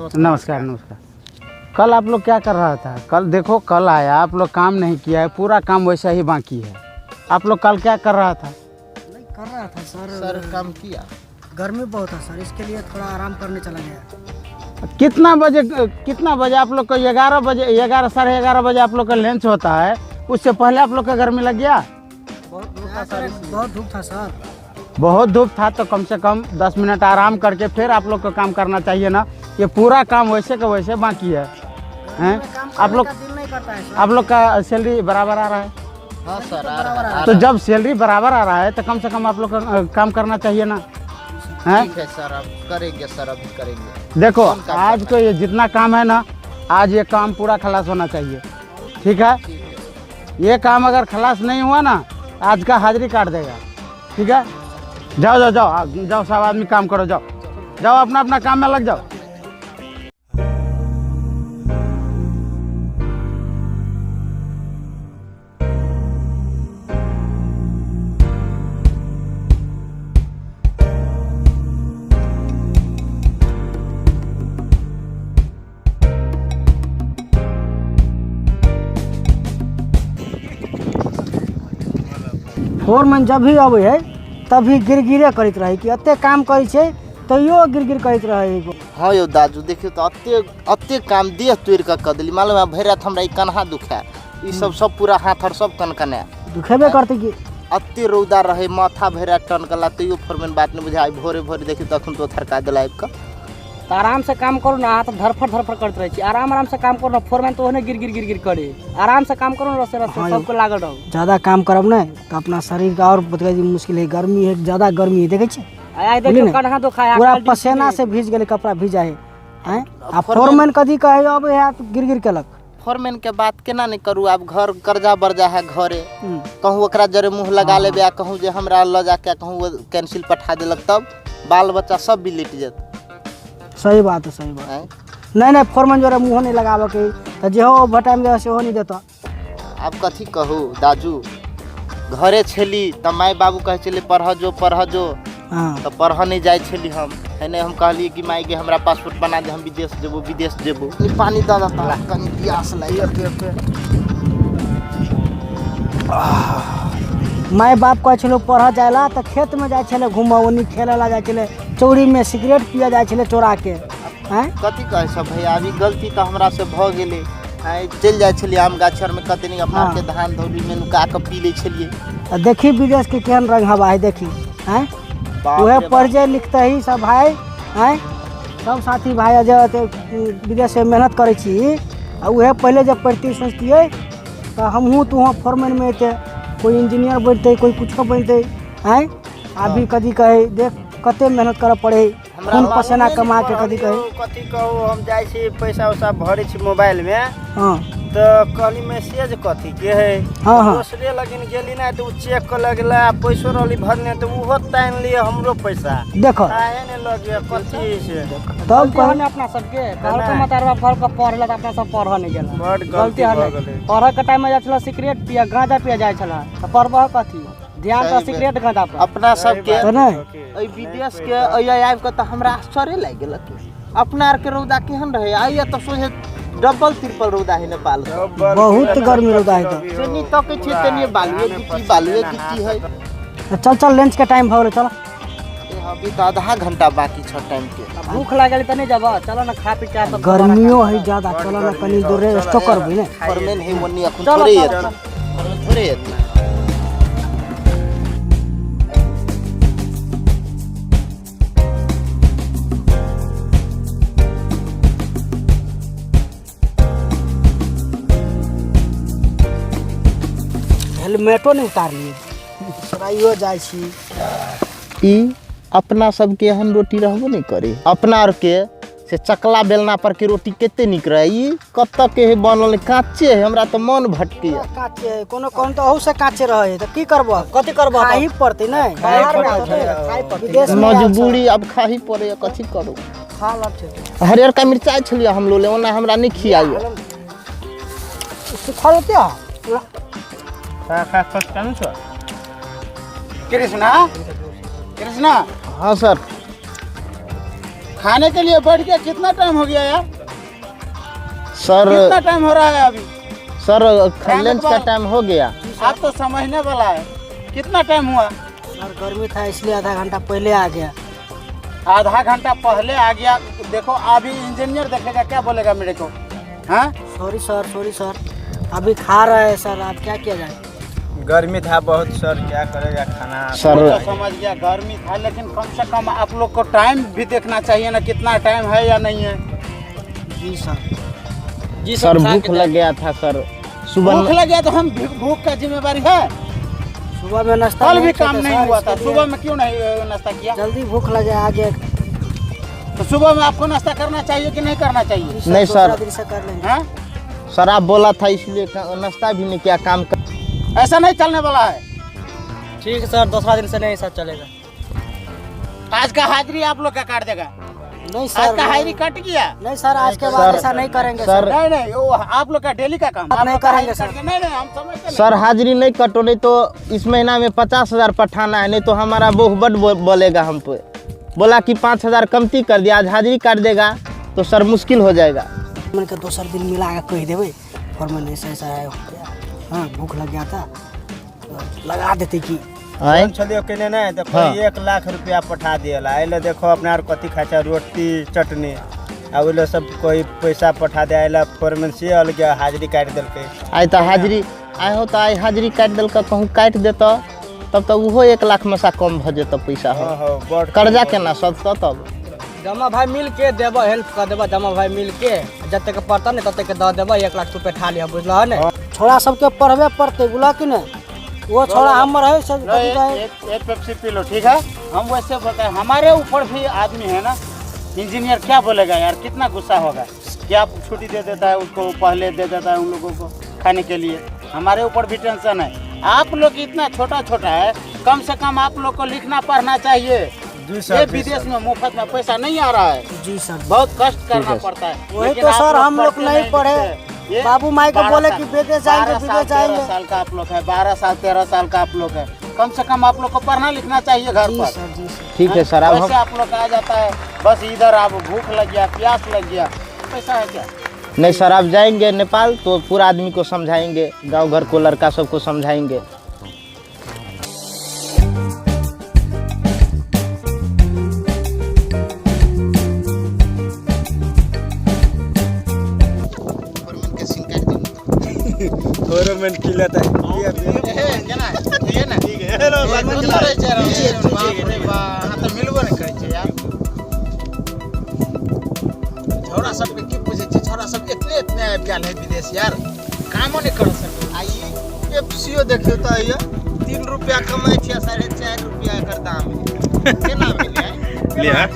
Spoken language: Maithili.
नमस्कार नमस्कार। कल आप लोग क्या कर रहा था? कल देखो, कल आया आप लोग काम नहीं किया है, पूरा काम वैसा ही बाकी है। आप लोग कल क्या कर रहा था? नहीं कर रहा था सर। सर काम किया। गर्मी बहुत है सर, इसके लिए थोड़ा आराम करने चला गया। कितना बजे, कितना बजे आप लोग को? 11 बजे, 11 11:30 बजे आप लोग का लंच होता है, उससे पहले आप लोग का गर्मी लग गया? बहुत धूप था सर, बहुत धूप था सर। बहुत धूप था तो कम से कम 10 मिनट आराम करके फिर आप लोग को काम करना चाहिए ना। ये पूरा काम वैसे के वैसे बाकी है। हैं आप लोग? दिल नहीं करता है सर। आप लोग का सैलरी बराबर आ रहा है? हाँ सर, आ रहा है। तो जब सैलरी बराबर आ रहा है तो कम से कम आप लोग का काम करना चाहिए ना। हैं? ठीक है सर, अब करेंगे सर, अभी करेंगे। देखो आज को ये जितना काम है ना, आज ये काम पूरा खलास होना चाहिए, ठीक है? ये काम अगर खलास नहीं हुआ ना, आज का हाजिरी काट देगा, ठीक है? जाओ जाओ जाओ जाओ, सब आदमी काम करो, जाओ जाओ अपना अपना काम में लग जाओ। फोरमैन जब भी अबै है तभी गिरगिरे करैत रहै कि एते काम करै छै तैयो गिरगिर करैत रहै। हाँ यौ दाजू, देखियौ तऽ एते एते काम देह तोड़ि कऽ कऽ देली। मालूम है भरि राति हमरा ई कन्हा दुखाय, ई सब सब पूरा हाथ आर सब कनकनाय। दुखेबे करतै कि एते रौदा रहै, माथा भरि राति टनकला, तैयो फोरमैन बात नहि बुझाय। भोरे भोरे देखियौ तऽ अखन तो थरका देला आबि कऽ। तऽ आराम से काम करू ना, अहाँ तऽ धरफड़ धरफड़ करैत रहै छी। आराम आराम से काम करू ना, फोरमैन तऽ ओहने गिर गिर गिर गिर करे। आराम से काम करू ना, रसे रसे सबके लागल रहू। ज्यादा काम करब ने तऽ अपना शरीर के और बतबै मुश्किल है। गर्मी है, ज्यादा गर्मी है, देखै छियै? आइ देखियौ कन्हा दुखाय, पूरा पसेना से भीज गेलै, कपड़ा भीजा है। आँय आ फोरमैन कथी कहै अबै है तऽ गिर गिर केलक। फोरमैन के बात केना नहि करू, आब घर कर्जा बर्जा है घरे, कहूँ ओकरा जरे मुँह लगा लेबै आ कहूँ जे हमरा लऽ जाके कहूँ कैंसिल पठा देलक तब बाल बच्चा सब बिलटि जेत। सही बात है, सही बात। नहीं नहीं, फोरमैन जोरे मुँह नहीं लगाबऽ के तऽ जेहो ओवर टाइम दे सेहो नहीं देता। आब कथी कहू दाजू, घरे छली तऽ माय बाबू कहै छलै पढ़ऽ जो पढ़ऽ जो, तऽ पढ़ऽ नहि जाइ छली हम। एने हम कहलियै कि माय के हमरा पासपोर्ट बना दे, हम विदेश जेबो विदेश जेबो। पानी दऽ दऽ, कनि प्यास लागि। माय बाप कहै छलै पढ़ऽ जाइ ला तऽ खेतमे जाइ छलै घूमऽ, ओन्नी खेलै ला जाइ छलै, चौरीमे सिगरेट पिअ जाइ छलै चोरा के। आँय कथी कहै सब भैया, अभी गलती तऽ हमरा से भऽ गेलै। आँय चलि जाइ छलियै आम गाछ आरमे, कते नीक अपना आरके धान धौलीमे नुका कऽ पी लै छलियै। आ देखी विदेश के केहन रंग हवा है, देखी। आँय उहे पढ़ जे लिखते ही सब भाई, आँय सब साथी भाई जे विदेश से मेहनत करै छी, आ उहे पहिले जब पढ़ती सोचतियै तऽ हमहूँ तूहों फोरमैनमे अयतै, कोइ इंजीनियर बनतै, कोइ कुछो बनतै। आँय अभी कथी कहै, देख कते मेहनत करऽ पड़ै, खून पसेना कमा के कथी कहै। कथी कहू, हम जाइ छी पैसा उसा भरै छी मोबाइलमे, हँ तऽ कहली मैसेज कथी के है, हाँ हाँ दोसरे लगिन गेली ना तऽ ओ चेक कऽ लगला, पैसो रहली भरने तऽ ओहो तानि लिअ हमरो पैसा। देखो काहे नहि लगे कथी से तब कहल अपना सबके कहलकै मतरवा फल के पढ़ ला, अपना सब पढ़ऽ नहि गेला। बड गलती भऽ गेलै। पढ़ऽ के टाइम में जाइ छला सिगरेट पिया गांजा पिया जाइ छला तऽ पढ़बह कथी, ध्यान तऽ सिगरेट गांजा पर। अपना सबके एहि विदेश के एहि आबि कऽ तऽ हमरा आश्चर्य लागि गेलक। अपना आरके रौदा केहन रहै, आइए तऽ सोझे डबल ट्रिपल रौदा है नेपाल, बहुत गर्मी रौदा है। तऽ जेनी तकै छियै तेनी बालुए गिट्टी बालुए गिट्टी है। चल चल लंच के टाइम भऽ गेलै, चल। अभी तऽ आधा घंटा बाकी छ टाइम के। भूख लागल तऽ नहि जब, चल ना खा पी के। गर्मियो है ज्यादा, चल ना कनी दूर रेस्टो करबै ने। फोरमैन है ओन्नी अखन थोड़े एतै, थोड़े एतै। हेलमेटो नहीं उतारलियै, सराइयो जाइ छी। ई अपना सबके एहन रोटी रहबो नहि करे। अपना आरके से चकला बेलना पर के रोटी कते नीक रहे, ई कतऽ के है बनल, काचे है, हमरा तऽ मन भटकैया। काचे है, कोनो कोनो तऽ अहू से काचे रहै, तऽ की करबह, कथी करबह, खाही पड़तै ने, खाही मजबूरी, अब खाही पड़ैया, कथी करू। खा लब छै। हरियरका मिरचाइ छलियै हम लोले, ओना हमरा नहि खियाइया। सुखल होतै। कृष्णा, कृष्णा। हाँ सर। खाने के लिए बैठ गया, कितना टाइम हो गया यार? सर कितना टाइम हो रहा है अभी? सर लंच का टाइम हो गया। आप तो समझने वाला है, कितना टाइम हुआ? सर गर्मी था इसलिए आधा घंटा पहले आ गया। आधा घंटा पहले आ गया? देखो अभी इंजीनियर देखेगा क्या बोलेगा मेरे को। हाँ सॉरी सर, सॉरी सर, अभी खा रहे हैं सर, आप क्या किया जाए? गर्मी था बहुत सर, क्या करेगा खाना। सर तो समझ गया गर्मी था, लेकिन कम से कम आप लोग को टाइम भी देखना चाहिए ना, कितना टाइम है या नहीं है। जी सर। जी सर भूख लग गया था सर, सुबह भूख लग गया तो हम भूख का जिम्मेवारी है। सुबह में नाश्ता कल भी काम नहीं हुआ था, सुबह में क्यों नहीं नाश्ता किया? जल्दी भूख लगे आ गया। तो सुबह में आपको नाश्ता करना चाहिए कि नहीं करना चाहिए? नहीं सर, कर लेंगे। हाँ सर आप बोला था इसलिए नाश्ता भी नहीं किया, काम कर... ऐसा नहीं चलने वाला है। ठीक है सर, दूसरा दिन से नहीं सर चलेगा। आज का हाजिरी आप लोग का काट देगा। नहीं सर, आज का हाजिरी कट गया। नहीं सर, आज के बाद ऐसा नहीं करेंगे सर। नहीं नहीं, वो आप लोग का डेली का काम आप नहीं करेंगे सर। नहीं नहीं, हम समझते सर हाजिरी नहीं कटो, नहीं तो इस महीना में 50,000 पठाना है, नहीं तो हमारा बहु बड़ बोलेगा हम पे। बोला कि 5,000 कमती कर दिया, आज हाजिरी काट देगा तो सर मुश्किल हो जाएगा। मन के दोसर दिन मिला के कह देवे फॉरमैन ऐसा ऐसा है, हाँ भूख लग गया था तो लगा देते कि छलियो केने नहीं देखो। हाँ। 1 लाख रुपया पठा दिया अल देखो अपना are कथी खाइ छै, रोटी चटनी आ ओहि सब कोई पैसा पठा दे अल फोरमैन से अलग हाजिरी काटि देलकै। आइ तऽ हाजिरी आइ हो तऽ आइ हाजिरी काटि देलकै, कहूँ काटि देतऽ तब तऽ ओहो 1 लाख में सा कम भऽ जेतऽ पैसा। हो कर्जा केना सधतऽ तब? जमा भाई मिल के देबो, हेल्प कर देबो जमा भाई मिल के, जते के पड़ता ने तते के दऽ देबो, 1 लाख रुपया ठा लिया, बुझलह ने? छोड़ा सबके पढ़बे पड़ते बुला कि नहीं, वो छोड़ा हमर है सब। एक पेप्सी पी लो, ठीक है? हम वैसे बताए, हमारे ऊपर भी आदमी है ना, इंजीनियर क्या बोलेगा यार, कितना गुस्सा होगा कि आप छुट्टी दे देता है उसको, पहले दे देता है उन लोगों को खाने के लिए। हमारे ऊपर भी टेंशन है। आप लोग इतना छोटा छोटा है, कम से कम आप लोग को लिखना पढ़ना चाहिए। जी सर, ये विदेश में मुफ्त में पैसा नहीं आ रहा है। जी सर, बहुत कष्ट करना पड़ता है। वही तो सर, हम लोग नहीं पढ़े, बाबू माई को बोले कि विदेश जाएंगे, विदेश जाएंगे। 12 साल का आप लोग है, 12 साल 13 साल का आप लोग है, कम से कम आप लोग को पढ़ना लिखना चाहिए घर पर। ठीक है सर, अब आप लोग आ जाता है बस इधर, आप भूख लग गया, प्यास लग गया, पैसा है क्या? नहीं सर, आप जाएंगे नेपाल तो पूरा आदमी को समझाएंगे, गाँव घर को लड़का सबको समझाएंगे। छोरा सबके की पूछे छै, छोरा सब इतने इतने आबि गेल है विदेश यार, कामो नहीं कर सके। आ ई पेप्सियो देखियो त ये 3 रुपया कमाइ छै, 4.5 रुपया एकर दाम है, केना भेलै? लिया।